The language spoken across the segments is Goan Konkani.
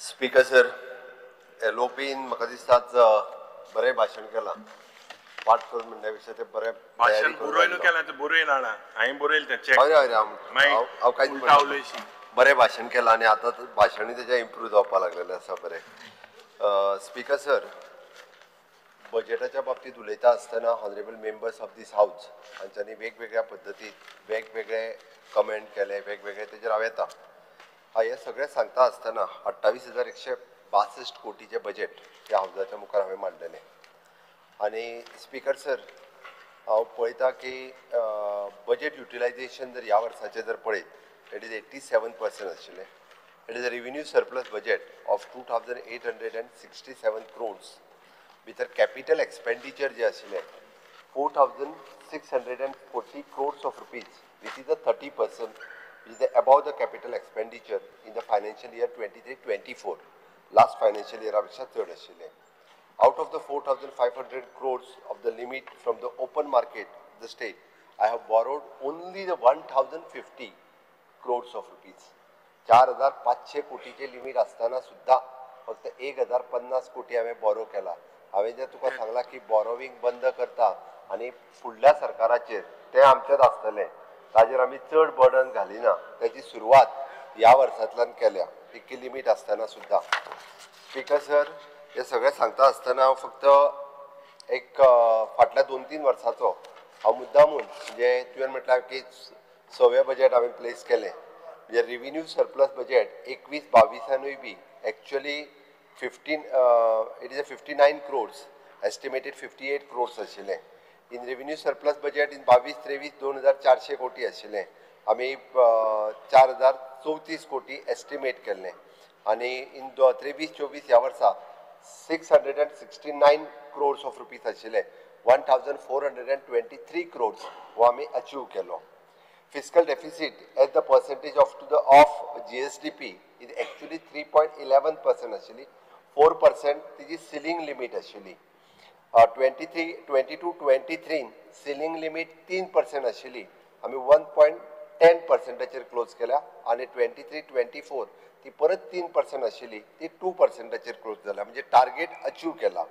स्पीकर सर, एलओपीन म्हाका दिसता आज बरें भाशण केलां. पाठ करून म्हणल्या पेक्षा ते बरें भाशण बरोवन केलां, तें बरयलां ना, हांवें बरयलें तें चॅक. हय हय, हांव कांयच म्हणना. बरें भाशण केलां आनी आतां भाशणूय तेजें इम्प्रूव जावपाक लागलेलें आसा बरें. स्पीकर सर, बजेटाच्या बाबतींत उलयता आसतना honourable members of this house हांच्यांनी वेगवेगळ्या पद्दतीत वेगवेगळे कमेंट केले, वेगवेगळे तेजेर हांव येता. हें सगळें सांगता आसतना 28,162 कोटीचें बजेट ह्या हावजाच्या मुखार हांवें मांडलेलें. आनी स्पीकर सर, हांव पळयता की बजेट युटिलायझेशन जर ह्या वर्साचें जर पळयत, it is 87% आशिल्लें. It is a revenue surplus budget of 2,867 crores. भितर कॅपिटल एक्सपेंडिचर जें आशिल्लें 4,640 crores of rupees, which is a 30% is the above the capital expenditure in the financial year 23-24, last financial year पेक्षा चड आशिल्लें. Out of the 4,500 crores of the limit from the open market, the state, I have borrowed only the 1,050 crores of rupees. 4,500 कोटीचे limit आसतना सुद्दां फक्त 1,050 कोटी हांवें बोरो केला. हांवें जें तुका सांगलां की बोरोवींग बंद करता आनी फुडल्या सरकाराचेर तें आमचेंच आसतलें, ताजेर आमी चड बर्डन घालिना, ताची सुरवात ह्या वर्सांतल्यान केल्या इतकी लिमीट आसतना सुद्दां. स्पीकर सर, हे सगळें सांगता आसतना हांव फक्त एक फाटल्या 2-3 वर्साचो हांव मुद्दामून, म्हणजे तुवें म्हटल्यार की सवें बजेट हांवें प्लेस केलें, म्हणजे revenue surplus budget 21-22 be actually it is a 59 crores, estimated 58 crores आशिल्लें. In revenue surplus budget in 22-23 2,400 कोटी आशिल्लें, आमी 4,034 कोटी एस्टिमेट केल्लें. आनी इन 23-24 ह्या वर्सा 669 क्रोर्स ऑफ रुपीज आशिल्ले, 1,423 क्रोर्स हो आमी अचीव केलो. Fiscal deficit as the percentage of to the of GSDP is actually 3.11% आशिल्ली, 4% तिजी सिलींग लिमीट आशिल्ली. 22-23 सिलींग लिमीट 3% आशिल्ली, आमी 1.10%चेर क्लोज केल्या. आनी 23-24 ती परत 3% आशिल्ली, ती 2%चेर क्लोज जाल्या, म्हणजे टार्गेट अचीव केला.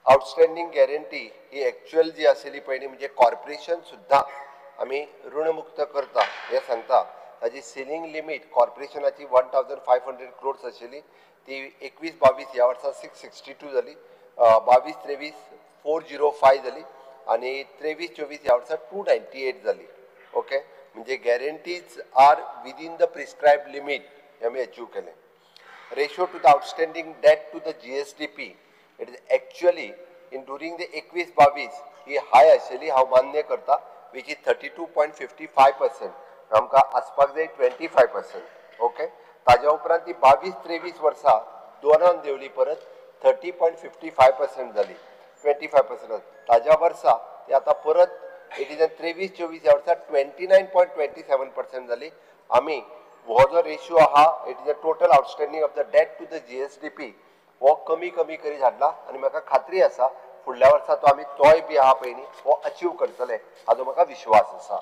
आउटस्टँडींग गॅरंटी ही एक्च्युअल जी आशिल्ली पयलीं, म्हणजे कॉर्पोरेशन सुद्दां आमी ऋणमुक्त करता हें सांगता, ताजी सिलींग लिमीट कॉर्पोरेशनाची 1,500 क्रोर्स आशिल्ली, ती 21-22 ह्या वर्सा 662 जाली, 22-23 405 जाली आनी 23-24 ह्या वर्सा 298 जाली. ओके, म्हणजे guarantees are within the prescribe limit हे आमी अचीव केलें. Ratio to the outstanding debt to the GSDP it is actually in during the 21-22 ही हाय आशिल्ली, हांव मान्य करता, which is 32.55%, आमकां आसपाक जाय 25%. ओके, ताज्या उपरांत ती 22-23 वर्सा दोनान देंवली, परत 30.55% जाली, 25%. ताज्या वर्सा ती आतां परत it is 23-24 ह्या वर्सा 29.27% जाली. आमी हो जो रेशियो आहा, it is a total outstanding of the debt to the GSDP हो कमी कमी करीत हाडला आनी म्हाका खात्री आसा फुडल्या वर्सा तो आमी तोय बी आहा पळय न्ही हो अचीव करतले हाजो म्हाका विश्वास आसा.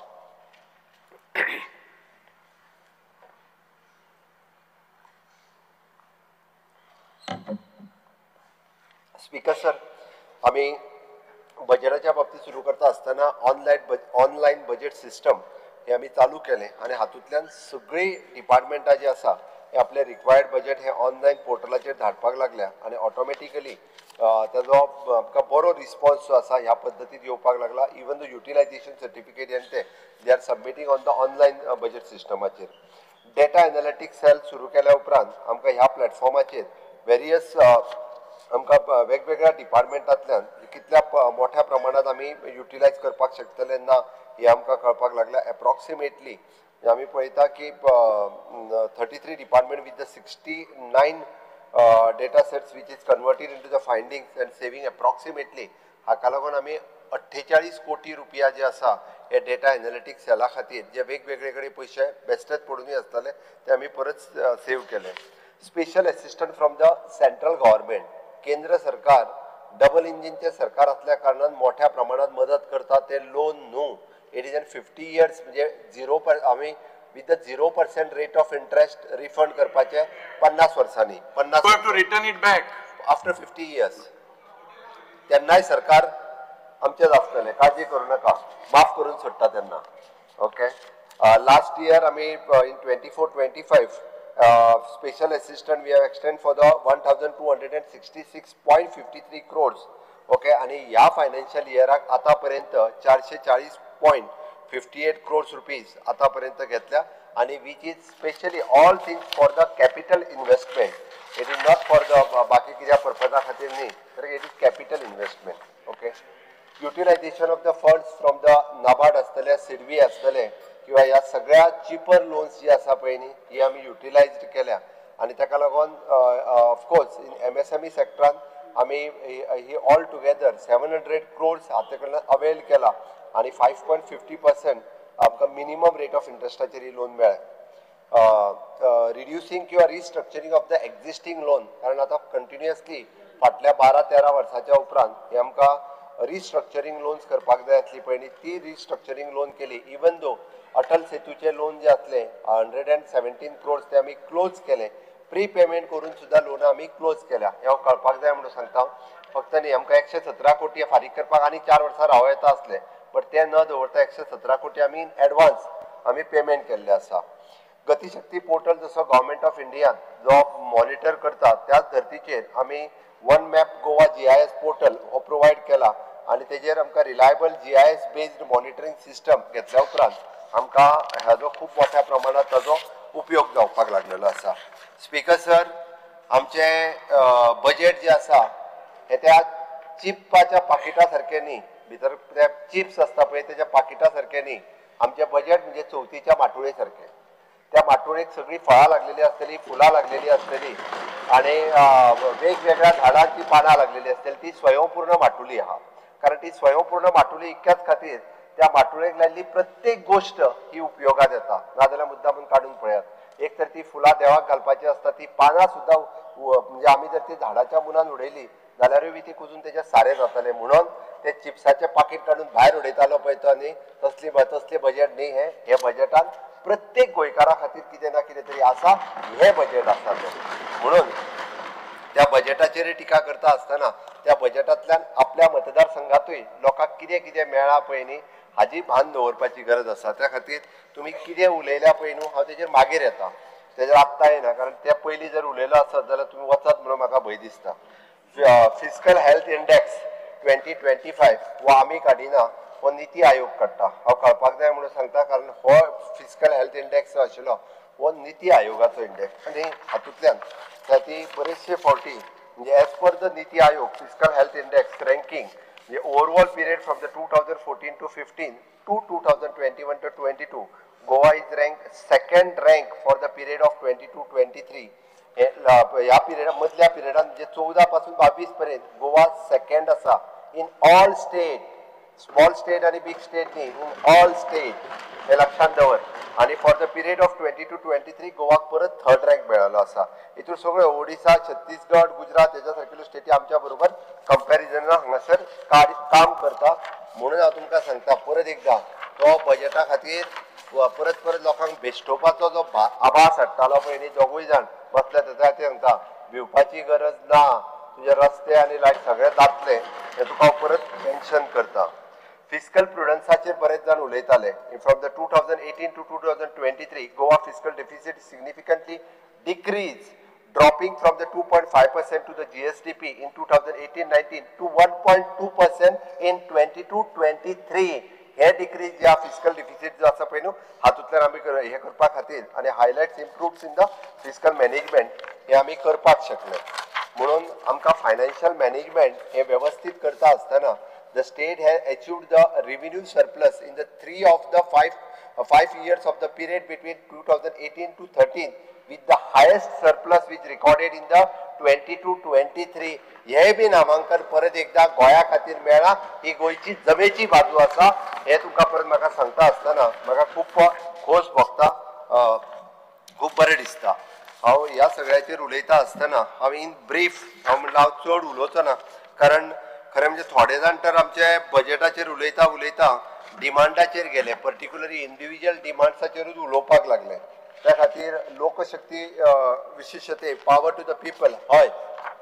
स्पीकर सर, आमी बजेटाच्या बाबतीत सुरू करता आसतना ऑनलायन बजेट सिस्टम हे आमी चालू केलें आनी हातूंतल्यान सगळीं डिपार्टमेंटां जीं आसा हे आपलें रिक्वायर्ड बजेट हे ऑनलायन पोर्टलाचेर धाडपाक लागल्या आनी ऑटोमॅटिकली ताजो आमकां बरो रिस्पॉन्स जो आसा ह्या पद्दतीन येवपाक लागला. इवन the utilisation certificate आनी ते they are submitting on the online budget सिस्टमाचेर. Data analytics sell सुरू केल्या उपरांत आमकां ह्या प्लॅटफॉर्माचेर वेरियस आमकां वेगवेगळ्या डिपार्टमेंटांतल्यान कितल्या मोठ्या प्रमाणांत आमी युटिलायज करपाक शकतले ना हें आमकां कळपाक लागल्या. एप्रॉक्सिमेटली आमी पळयता की 33 department with the 69 data sets which is converted into the findings and saving approximately, हाका लागून आमी 48 कोटी रुपया जे आसा हे डेटा एनालिटिक्स सेला खातीर जे वेगवेगळे कडेन पयशे बेस्टेच पडुनूय आसताले ते आमी परत सेव केले. Special assistant from the central government, केंद्र सरकार डबल इंजिनचें सरकार आसल्या कारणान मोठ्या प्रमाणात मदत करता, ते लोन न्हू, it is an 50 years, म्हणजे झिरो आमी with the 0% rate of interest refund करपाचे 50 वर्सांनी. 50 You have to return it back after 50 years. तेन्नाय सरकार आमचेच आसतलें, काळजी करूं नाका, माफ करून सोडटा तेन्ना. ओके, लास्ट इयर आमी in 24-25 special assistant we have extend for the 1266.53 crores. Okay, आनी ह्या फायनान्शियल इयराक आतां पर्यंत 440.58 crores rupees आतां पर्यंत घेतल्या आनी which is specially all things for the capital investment. It is not for the बाकी कित्या पर्पजा खातीर न्ही, तर it is capital investment. Okay, utilisation of the funds from the NABARD आसतले, सिडबी आसतले किंवा ह्या सगळ्या चिपर लोन्स जी आसा पळय न्ही, ही आमी युटिलायज केल्या आनी ताका लागून ऑफकोर्स इन MSME सेक्टरान आमी ही ऑल टुगेदर 700 crores हाते कडल्यान अवेल केला आनी 5.50% आमकां मिनिमम रेट ऑफ इंट्रस्टाचेर ही लोन मेळ्ळें. रिड्युसींग किंवा restructuring of the existing loan, कारण आतां कंटिन्युअसली फाटल्या 12-13 वर्साच्या उपरांत हे आमकां रिस्ट्रक्चरींग लोन्स करपाक जाय आसली पळय न्ही, ती रिस्ट्रक्चरींग लोन केली. इवन दो अटल सेतूचे लोन जे आसले 117 crores ते आमी क्लोज केले, प्री पेमेंट करून सुद्दां लोनां आमी क्लोज केल्या. हें हांव कळपाक जाय म्हणून सांगता. फक्त न्ही आमकां 117 कोटी फारीक करपाक आनी 4 वर्सां रावं येता आसलें, बट तें न दवरता 117 कोटी आमी इन एडवान्स आमी पेमेंट केल्लें आसा. गतिशक्ती पोर्टल जसो गव्हर्मेंट ऑफ इंडियान जो मॉनिटर करता त्याच धर्तीचेर आमी one map Goa GIS portal हो प्रोवायड केला आनी तेजेर आमकां reliable GIS based monitoring system घेतल्या उपरांत आमकां हाजो खूब मोठ्या प्रमाणात ताजो उपयोग जावपाक लागलेलो आसा. स्पीकर सर, आमचें बजेट जें आसा हें त्या चिप्पाच्या पाकिटा सारकें न्ही, भितर ते चिप्स आसता पळय तेच्या पाकिटा सारकें न्ही. आमचें बजेट म्हणजे चवथीच्या माटुळे सारकें. त्या माटुळेक सगळीं फळां लागलेली आसतली, फुलां लागलेली आसतली आनी वेगवेगळ्या झाडांची पानां लागलेली आसतली. ती स्वयंपूर्ण माटुली आहा, कारण ती स्वयंपूर्ण माटुली इतक्याच खातीर त्या माटुळेक लायिल्ली प्रत्येक गोश्ट ही उपयोगात येता. नाजाल्यार मुद्दामून काडून पळयात, एक तर ती फुलां देवाक घालपाची आसता, ती पानां सुद्दां म्हणजे आमी जर ती झाडाच्या मुनान उडयली जाल्यारूय बी ती कुजून तेजे सारें जातालें. म्हणून ते चिप्साचें पाकीट काडून भायर उडयतालो पळय तो, न्ही तसली बजेट न्ही. हें हे बजेटान प्रत्येक गोंयकारा खातीर कितें ना कितें तरी आसा, हें बजेट आसा तें. म्हणून त्या बजेटाचेर टिका करता आसतना त्या बजेटांतल्यान आपल्या मतदारसंघातूय लोकांक कितें कितें मेळ्ळां पळय न्ही हाजी भान दवरपाची गरज आसा. त्या खातीर तुमी कितें उलयल्या पळय न्हू हांव तेजेर मागीर येता, तेजेर आत्तां येना, कारण ते पयलीं जर उलयलो आसत जाल्यार तुमी वचात म्हणून म्हाका भंय दिसता. फिस्कल हेल्थ इंडेक्स 2025 हो आमी काडिना, हो निती आयोग काडटा. हांव कळपाक जाय म्हणून सांगता, कारण हो फिस्कल हेल्थ इंडेक्स जो आशिल्लो हो निती आयोगाचो इंडेक्स आनी हातूंतल्यान ती बरेचशे फावटी म्हणजे as per the NITI Aayog fiscal health index ranking म्हणजे overall period from the 2014 to 15 to 2021 to 22 Goa is rank second rank for the period of 22-23. ह्या पिरियडा मदल्या पिरियडान म्हणजे 14 पासून 22 पर्यंत गोवा सेकंड आसा in all state, small state आनी बीग स्टेट न्ही, इन ऑल स्टेट, हे लक्षांत दवर. आनी for the period of 22-23 गोवाक परत थर्ड रँक मेळ्ळो आसा. हितून सगळ्यो ओडिसा, छत्तीसगड, गुजरात हेज्या सारकेल्यो स्टेटी आमच्या बरोबर कंपॅरिजनान हांगासर काम करता. म्हणून हांव तुमकां सांगता परत एकदां, तो बजेटा खातीर परत परत लोकांक बेश्टोवपाचो जो आभास हाडटालो पळय न्ही, दोगूय जाण बसले तेच्या खातीर सांगता भिवपाची गरज ना, तुजे रस्ते आनी लायट सगळे जातले हें तुका हांव परत मेन्शन करता. फिस्कल प्रुडन्साचेर बरेच जाण उलयताले. From the 2018 to 2023 Goa fiscal deficit significantly decrease, dropping from the 2.5% to the GSDP in 2018-19 to 1.2% in 22-23. हे डिक्रीज ज्या फिस्कल डिफिसीट जो आसा पळय न्हू हातूंतल्यान आमी हें करपा खातीर आनी highlights improves in the fiscal management हें आमी करपाक शकले. म्हणून आमकां फायनान्शियल मॅनेजमेंट हें वेवस्थीत करता आसतना the state has achieved the revenue surplus in the 3 of the 5 years of the period between 2018 to 13 with the highest surplus which recorded in the 22-23. हे बी नामांकन परत एकदा गोंया खातीर मेळ्ळां. ही गोंयची जमेची बाजू आसा हें तुमकां परत म्हाका सांगता आसतना म्हाका खूब खोस भोगता, खूब बरें दिसता. हांव ह्या सगळ्याचेर उलयता आसतना हांव इन ब्रीफ, हांव म्हणल्यार हांव चड उलोवचो ना, कारण खरें म्हणजे थोडे जाण तर आमचे बजेटाचेर उलयता उलयता डिमांडाचेर गेले, पर्टिक्युलरली इंडिविज्युअल डिमांड्साचेरूच उलोवपाक लागले. त्या खातीर लोकशक्ती विशिश्टते पावर टू the people, हय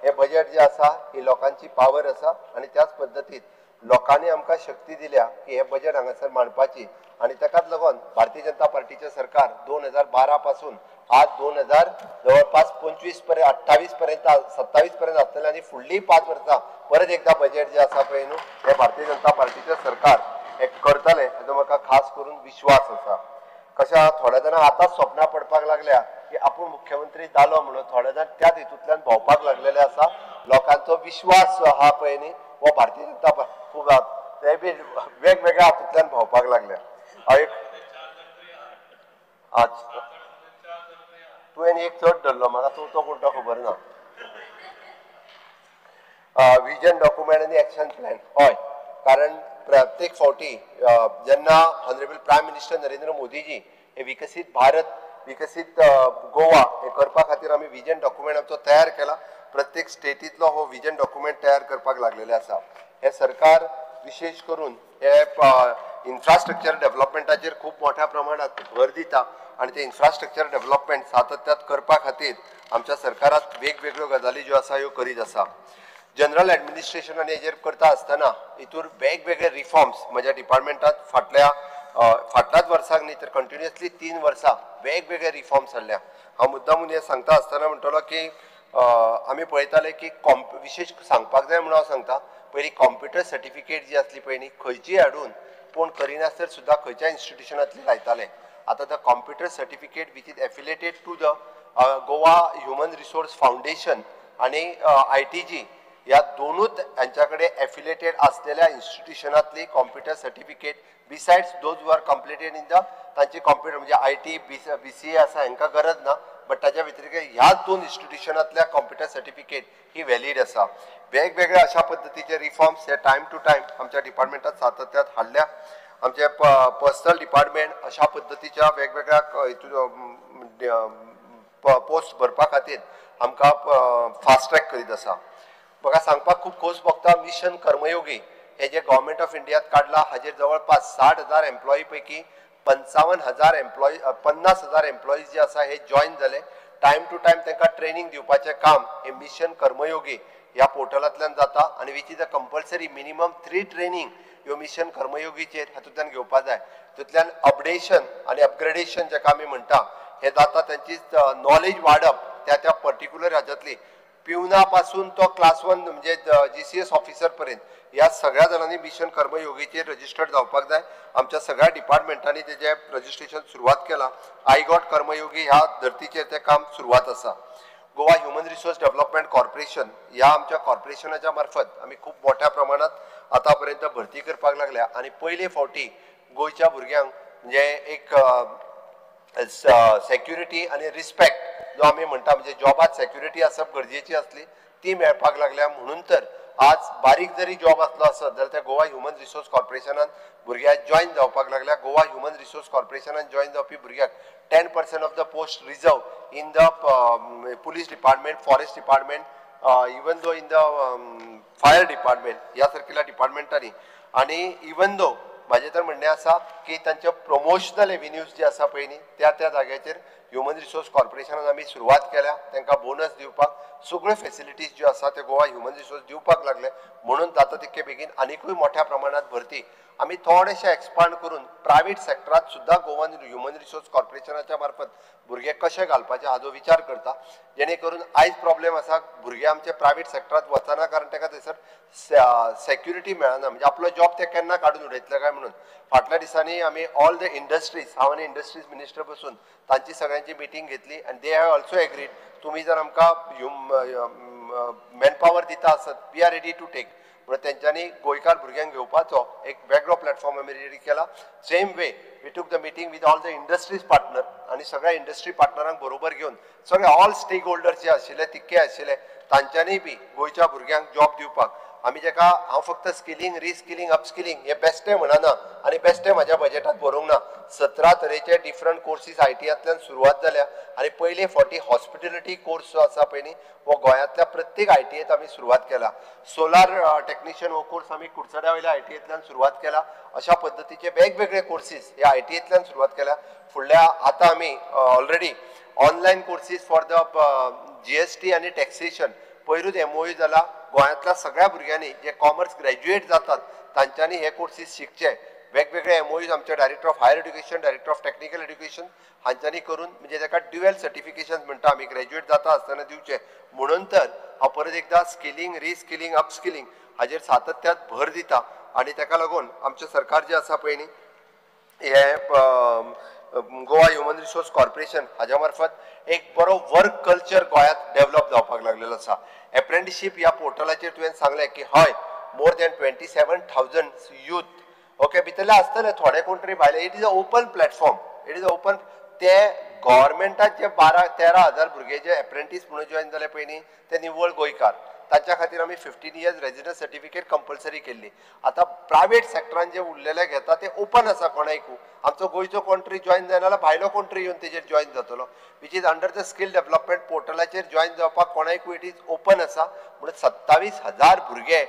हे बजेट जे आसा ही लोकांची पावर आसा आनी त्याच पद्दतीन लोकांनी आमकां शक्ती दिल्या की हे बजेट हांगासर मांडपाची आनी ताकाच लागून भारतीय जनता पार्टीचें सरकार 2012 पासून आज 2000 जवळपास 25 पर्यंत 28 पर्यंत 27 पर्यंत आसतलें आनी फुडलीं 5 वर्सां परत एकदां बजेट जें आसा पळय न्हू हें भारतीय जनता पार्टीचें सरकार हें करतलें हेजो म्हाका खास करून विश्वास आसा. कशें थोड्या जाणांक आतांच स्वप्नां पडपाक लागल्या की आपूण मुख्यमंत्री जालो म्हणून, थोडे जाण त्याच हितूंतल्यान भोंवपाक लागलेले आसा. लोकांचो विश्वास आहा पळय न्ही हो भारतीय जनता खूब ते बी वेगवेगळ्या हातूंतल्यान भोंवपाक लागल्या. एक आज तुवें एक चड धरलो, म्हाका चवथो कोण तो खबर ना. विजन डॉक्युमेंट आनी एक्शन प्लॅन, हय, कारण प्रत्येक फावटी जेन्ना honourable prime minister Narendra Modiji हे विकसीत भारत विकसीत गोवा हे करपा खातीर आमी विजन डॉक्युमेंट आमचो तयार केला. प्रत्येक स्टेटींतलो हो विजन डॉक्युमेंट तयार करपाक लागलेले आसा. हे सरकार विशेष करून हे इन्फ्रास्ट्रक्चर डेव्हलपमेंटाचेर खूब मोठ्या प्रमाणात भर दिता आनी ते इन्फ्रास्ट्रक्चर डेव्हलपमेंट सातत्यात करपा खातीर आमच्या सरकारात वेगवेगळ्यो गजाली ज्यो आसा ह्यो करीत आसा. जनरल एडमिनिस्ट्रेशन आनी हेजेर करता आसतना हितूर वेगवेगळे रिफॉर्म्स म्हज्या डिपार्टमेंटात फाटल्याच वर्साक न्ही तर कंटिन्युअसली 3 वर्सां वेगवेगळे रिफॉर्म्स हाडल्या. हांव मुद्दामून हें सांगता आसतना म्हणटलो की आमी पळयताले की विशेष सांगपाक जाय म्हणून हांव सांगता, पयलीं कॉम्प्युटर सर्टिफिकेट जी आसली पळय न्ही खंयची हाडून कोण करिनासतर सुद्दां खंयच्या इन्स्टिट्युशनांतली लायताले. आतां the computer certificate which is affiliated to the Goa human resource foundation आनी ITG ह्या दोनूच हांच्या कडेन एफिलेटेड आसलेल्या इन्स्टिट्युशनांतली computer certificate besides those who are completed in the तांची कॉम्प्युटर म्हणजे IT BCA आसा हांकां गरज ना, बट ताच्या व्यतिरिक्त ह्या 2 इन्स्टिट्युशनांतल्या कॉम्प्युटर सर्टिफिकेट ही व्हॅलीड आसा. वेगवेगळ्या अशा पद्दतीचे रिफॉर्म्स हे टायम टू टायम आमच्या डिपार्टमेंटात सातत्यात हाडल्या. आमचे पर्सनल डिपार्टमेंट अशा पद्दतीच्या वेगवेगळ्या पोस्ट भरपा खातीर आमकां फास्ट ट्रॅक करीत आसा. म्हाका सांगपाक खूब खोस भोगता, मिशन कर्मयोगी हे जे गव्हर्मेंट ऑफ इंडियात काडला हाजेर जवळपास 60,000 एम्प्लॉई पैकी 55,000 एम्प्लॉई 50,000 एम्प्लॉईज जे आसा हे जॉयन जाले. टायम टू टायम तांकां ट्रेनींग दिवपाचें काम हे मिशन कर्मयोगी ह्या पोर्टलांतल्यान जाता आनी which is a compulsory minimum 3 training ह्यो मिशन कर्मयोगीचेर हातूंतल्यान घेवपा जाय. तितूंतल्यान अपडेशन आनी अपग्रेडेशन जेका आमी म्हणटा हे जाता, तांची नॉलेज वाडप त्या त्या पर्टिक्युलर हाज्यांतली पिवना पासून तो क्लास 1 म्हणजे GCS officer पर्यंत ह्या सगळ्या जाणांनी मिशन कर्मयोगीचेर रजिस्टर्ड जावपाक जाय. आमच्या सगळ्या डिपार्टमेंटांनी तेजें रजिस्ट्रेशन सुरवात केलां. I got कर्मयोगी ह्या धर्तीचेर तें काम सुरवात आसा. Goa human resource development corporation ह्या आमच्या कॉर्पोरेशनाच्या मार्फत आमी खूब मोठ्या प्रमाणात आतां पर्यंत भरती करपाक लागल्या आनी पयले फावटी गोंयच्या भुरग्यांक म्हणजे एक सेक्युरिटी आनी रिस्पेक्ट जो आमी म्हणटा म्हणजे जॉबात सेक्युरिटी आसप गरजेची आसली ती मेळपाक लागल्या. म्हणून तर आज बारीक जरी जॉब आसलो आसत जाल्यार त्या गोवा ह्युमन रिसोर्स कॉर्पोरेशनान भुरग्यांक जॉयन जावपाक लागल्या. गोवा ह्युमन रिसोर्स कॉर्पोरेशनान जॉयन जावपी भुरग्यांक 10% of the post reserve in the police department, forest department, even though in the fire department ह्या सारकिल्ल्या डिपार्टमेंटांनी. आनी इवन दो म्हाजें तर म्हणणें आसा की तांचे प्रमोशनल एविन्यूज जे आसा पळय न्ही त्या त्या जाग्याचेर ह्युमन रिसोर्स कॉर्पोरेशनान आमी सुरवात केल्या. तांकां बोनस दिवपाक सगळ्यो फेसिलिटीज ज्यो आसा त्यो गोवा ह्युमन रिसोर्स दिवपाक लागले. म्हणून जाता तितके बेगीन आनिकूय मोठ्या प्रमाणात भरती आमी थोडेशे एक्सपांड करून प्रायवेट सेक्टरात सुद्दां गोवन ह्युमन रिसोर्स कॉर्पोरेशनाच्या मार्फत भुरगे कशे घालपाचे हाजो विचार करता, जेणे करून आयज प्रॉब्लेम आसा भुरगे आमचे प्रायवेट सेक्टरात वचना कारण ताका थंयसर सेक्युरिटी मेळना, म्हणजे आपलो जॉब ते केन्ना काडून उडयतले काय म्हणून. फाटल्या दिसांनी आमी ऑल the industries, हांव आनी इंडस्ट्रीज मिनिस्टर बसून तांची सगळ्यांची मिटींग घेतली आनी they have also agreed तुमी जर आमकां मॅनपावर दिता आसत we are ready to take. म्हणून तेंच्यांनी गोंयकार भुरग्यांक घेवपाचो एक वेगळो प्लॅटफॉर्म आमी रेडी केला. Same way we took the meeting with all the industries partner आनी सगळ्या इंडस्ट्री पार्टनरांक बरोबर घेवन सगळे ऑल स्टेक होल्डर्स जे आशिल्ले तितके आशिल्ले तांच्यांनी बी गोंयच्या भुरग्यांक जॉब दिवपाक आमी जेका हांव फक्त स्किलिंग, रिस्किलिंग, अपस्किलिंग हे बेश्टें म्हणना आनी बेश्टें म्हाज्या बजेटांत बरोवंक ना. 17 तरेचे डिफरंट कोर्सीस आयटीआंतल्यान सुरवात जाल्या आनी पयले फावटी हॉस्पिटॅलिटी कोर्स जो आसा पळय न्ही हो गोंयांतल्या प्रत्येक आयटीआयत आमी सुरवात केला. सोलार टॅक्निशियन हो कोर्स आमी कुडचड्या वयल्या आयटीआयंतल्यान सुरवात केला. अशा पद्दतीचे वेगवेगळे कोर्सीस हे आयटीआयंतल्यान सुरवात केल्या. फुडल्या आतां आमी already online courses for the GST आनी टॅक्सेशन पयरूच एमओयू जाला. गोंयांतल्या सगळ्या भुरग्यांनी जे कॉमर्स ग्रॅज्युएट जातात तांच्यांनी हे कोर्सीस शिकचे. वेगवेगळे एमओयूज आमचे director of higher education, director of technical education हांच्यांनी करून म्हणजे ताका ड्युएल सर्टिफिकेशन म्हणटा आमी ग्रॅज्युएट जाता आसतना दिवचे. म्हणून तर हांव परत एकदां स्किलिंग, रिस्किलिंग, अपस्किलिंग हाजेर सातत्यात भर दिता आनी ताका लागून आमचें सरकार जें आसा पळय न्ही हे गोवा ह्युमन रिसोर्स कॉर्पोरेशन हाज्या मार्फत एक बरो वर्क कल्चर गोंयांत डेवलप जावपाक लागलेलो आसा. एप्रेंटिशीप ह्या पोर्टलाचेर तुवें सांगलें की हय मोर दॅन 27,000 यूथ ओके भितरले आसतले थोडे कोण तरी भायले. It is a open platform, it is a open. ते गव्हर्मेंटात जे 12-13 हजार भुरगे जे एप्रेंटीस म्हणून जॉयन जाले पळय न्ही ते निव्वळ गोंयकार. तांच्या खातीर आमी 15 इयर्स रेजिडन्स सर्टिफिकेट कंपल्सरी केल्ली. आतां प्रायवेट सेक्टरान जे उरलेले घेता ते ओपन आसा कोणायकू. आमचो गोंयचो कोण तरी जॉयन जायना जाल्यार भायलो कोण तरी येवन तेजेर जॉयन जातलो, which is under the skill development पोर्टलाचेर जॉयन जावपाक कोणायकू it is open आसा. म्हणून 27,000 भुरगे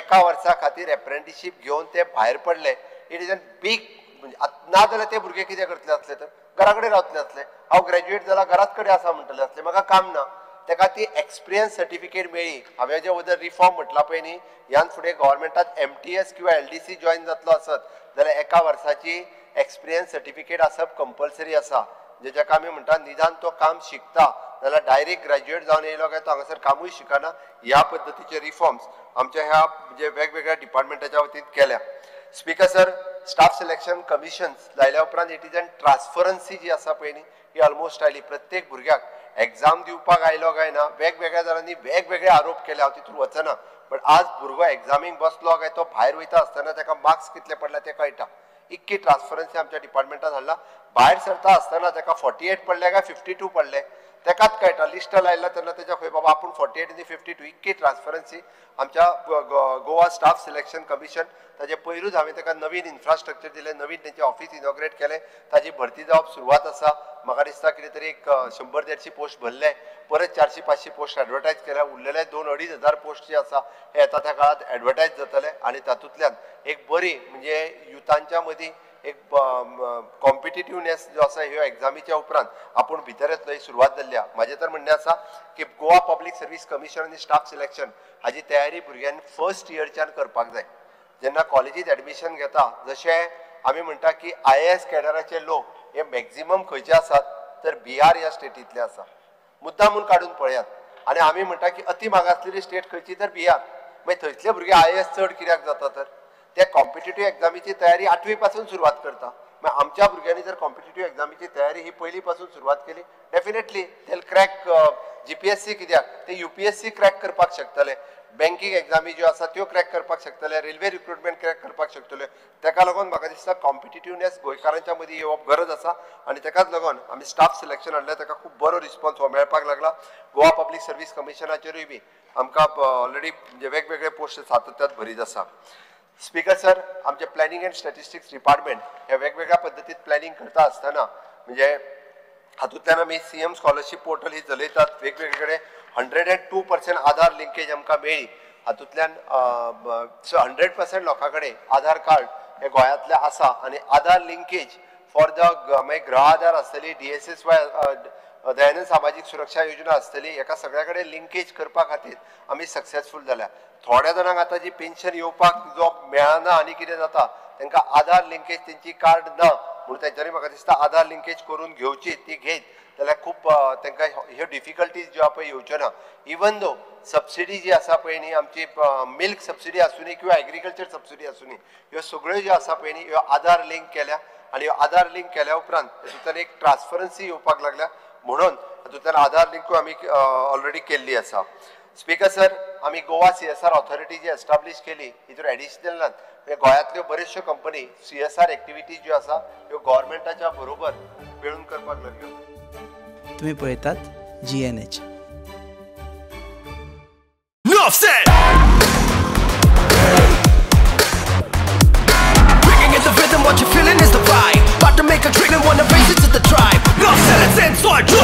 एका वर्सा खातीर एप्रेंटिशीप घेवन ते भायर पडले. It is an big. ना जाल्यार ते भुरगे कितें करतले आसले तर घरा कडेन रावतले आसले. हांव ग्रॅज्युएट जाला घराच कडेन आसा म्हणटले आसले, म्हाका काम ना. ताका ती एक्सपिरियन्स सर्टिफिकेट मेळ्ळी. हांवें जे वदर रिफॉर्म म्हटला पळय न्ही ह्यान फुडें गव्हर्मेंटात MTS किंवा LDC join जातलो आसत जाल्यार एका वर्साची एक्सपिरियन्स सर्टिफिकेट आसप कंपल्सरी आसा. म्हणजे जाका आमी म्हणटा निदान तो काम शिकता जाल्यार डायरेक्ट ग्रॅज्युएट जावन येयलो काय तो हांगासर कामूय शिकना. ह्या पद्दतीचे रिफॉर्म्स आमच्या ह्या म्हणजे वेगवेगळ्या डिपार्टमेंटाच्या वतीन केल्या. Speaker sir, staff selection commissions लायल्या उपरांत it is an transparency जी आसा पळय न्ही ही ऑलमोस्ट आयली. प्रत्येक भुरग्याक एग्जाम दिवपाक आयलो काय ना वेगवेगळ्या जाणांनी वेगवेगळे आरोप केले, हांव तितून वचना. बट आज भुरगो एग्जामीक बसलो काय तो भायर वयता आसतना ताका मार्क्स कितले पडले ते कळटा. इतकी ट्रान्सपरन्सी आमच्या डिपार्टमेंटान हाडला. भायर सरता आसतना ताका 48 पडले काय 52 पडले ताकाच कळटा. लिस्ट लायला तेन्ना तेच्या खंय बाबा आपूण 48 आनी 52. इतकी ट्रान्सपरन्सी आमच्या गोवा स्टाफ सिलेक्शन कमिशन ताजे पयरूच हांवें ताका नवीन इन्फ्रास्ट्रक्चर दिलें, नवीन तेंचें ऑफिस इनॉग्रेट केलें. ताजी भरती जावप सुरवात आसा. म्हाका दिसता कितें तरी एक 100-150 पोस्ट भरले, परत 400-500 पोस्ट एडवर्टायज केल्या. उरलेले 2-2.5 हजार पोस्ट जे आसा हे येता त्या काळांत एडवर्टायज जातले आनी तातूंतल्यान एक बरी म्हणजे युथांच्या मदीं एक कॉम्पिटिटिवनेस जो आसा ह्यो एग्जामीच्या उपरांत आपूण भितर येतलो ही सुरवात जाल्ली आसा. म्हाजें तर म्हणणें आसा की गोवा पब्लीक सर्वीस कमिशन आनी स्टाफ सिलेक्शन हाजी तयारी भुरग्यांनी फर्स्ट इयरच्यान करपाक जाय. जेन्ना कॉलेजीत एडमिशन घेता जशें आमी म्हणटा की IAS कॅडराचे लोक हे मॅक्झिमम खंयचे आसात तर बिहार ह्या स्टेटींतले आसा. मुद्दा म्हूण काडून पळयात. आनी आमी म्हणटा की अति मागासलेली स्टेट खंयची तर बिहार. मागीर थंयतले भुरगे IAS चड कित्याक जाता तर ते कॉम्पिटेटीव एग्जामीची तयारी 8वी पासून सुरवात करता. मागीर आमच्या भुरग्यांनी जर कॉम्पिटेटीव एग्जामीची तयारी ही पयलीं पासून सुरवात केली डेफिनेटली they crack GPSC कित्याक ते UPSC crack करपाक शकतले, बँकींग एग्जामी ज्यो आसा त्यो क्रॅक करपाक शकतले, रेल्वे रिक्रुटमेंट क्रॅक करपाक शकतले. ताका लागून म्हाका दिसता कॉम्पिटिटिवनेस गोंयकारांच्या मदीं येवप गरज आसा आनी ताकाच लागून आमी स्टाफ सिलेक्शन हाडलें. ताका खूब बरो रिस्पॉन्स हो मेळपाक लागला. गोवा पब्लीक सर्वीस कमिशनाचेरूय बी आमकां ऑलरेडी म्हणजे वेगवेगळे पोस्ट सातत्यात भरीत आसा. स्पीकर सर, आमचें प्लॅनिंग अँड स्टॅटिस्टिक्स डिपार्टमेंट हे वेगवेगळ्या पद्दतीत प्लॅनिंग करता आसतना म्हणजे हातूंतल्यान आमी CM scholarship portal ही चलयतात. वेगवेगळे कडेन 102% आधार लिंकेज आमकां मेळ्ळी. हातूंतल्यान 100% लोकां कडेन आधार कार्ड हे गोंयांतलें आसा आनी आधार लिंकेज फॉर the मागीर गृह आधार आसतली, DSSY Dayanand सामाजीक सुरक्षा योजना आसतली, हेका सगळ्या कडेन लिंकेज करपा खातीर आमी सक्सेसफूल जाल्या. थोड्या जाणांक आतां जी पेन्शन येवपाक जो मेळना आनी कितें जाता तांकां आधार लिंकेज तेंची कार्ड ना म्हणून तेंच्यांनी म्हाका दिसता आधार लिंकेज करून घेवची. ती घेत जाल्यार खूब तांकां ह्यो डिफिकल्टीज ज्यो आहा पळय येवच्यो ना. इवन दो सबसिडी जी आसा पळय न्ही आमची मिल्क सबसिडी आसूनी किंवा एग्रीकल्चर सबसिडी आसूनी ह्यो सगळ्यो ज्यो आसा पळय न्ही ह्यो आधार लिंक केल्या आनी ह्यो आधार लिंक केल्या उपरांत तातूंतल्यान एक ट्रान्सपरन्सी येवपाक लागल्या म्हणून तातूंतल्यान आधार लिंकूय आमी ऑलरेडी केल्ली आसा. स्पीकर सर, आमी गोवा CSR authority जी एस्टाब्लीश केली हितून एडिशनल नात म्हणजे गोंयांतल्यो बऱ्योचश्यो कंपनी CSR activities ज्यो आसा ह्यो गव्हर्मेंटाच्या बरोबर मेळून करपाक लागल्यो. तुम्ही पळयतात GNH. a clique and wanna raise it to the tribe. No sentence inside.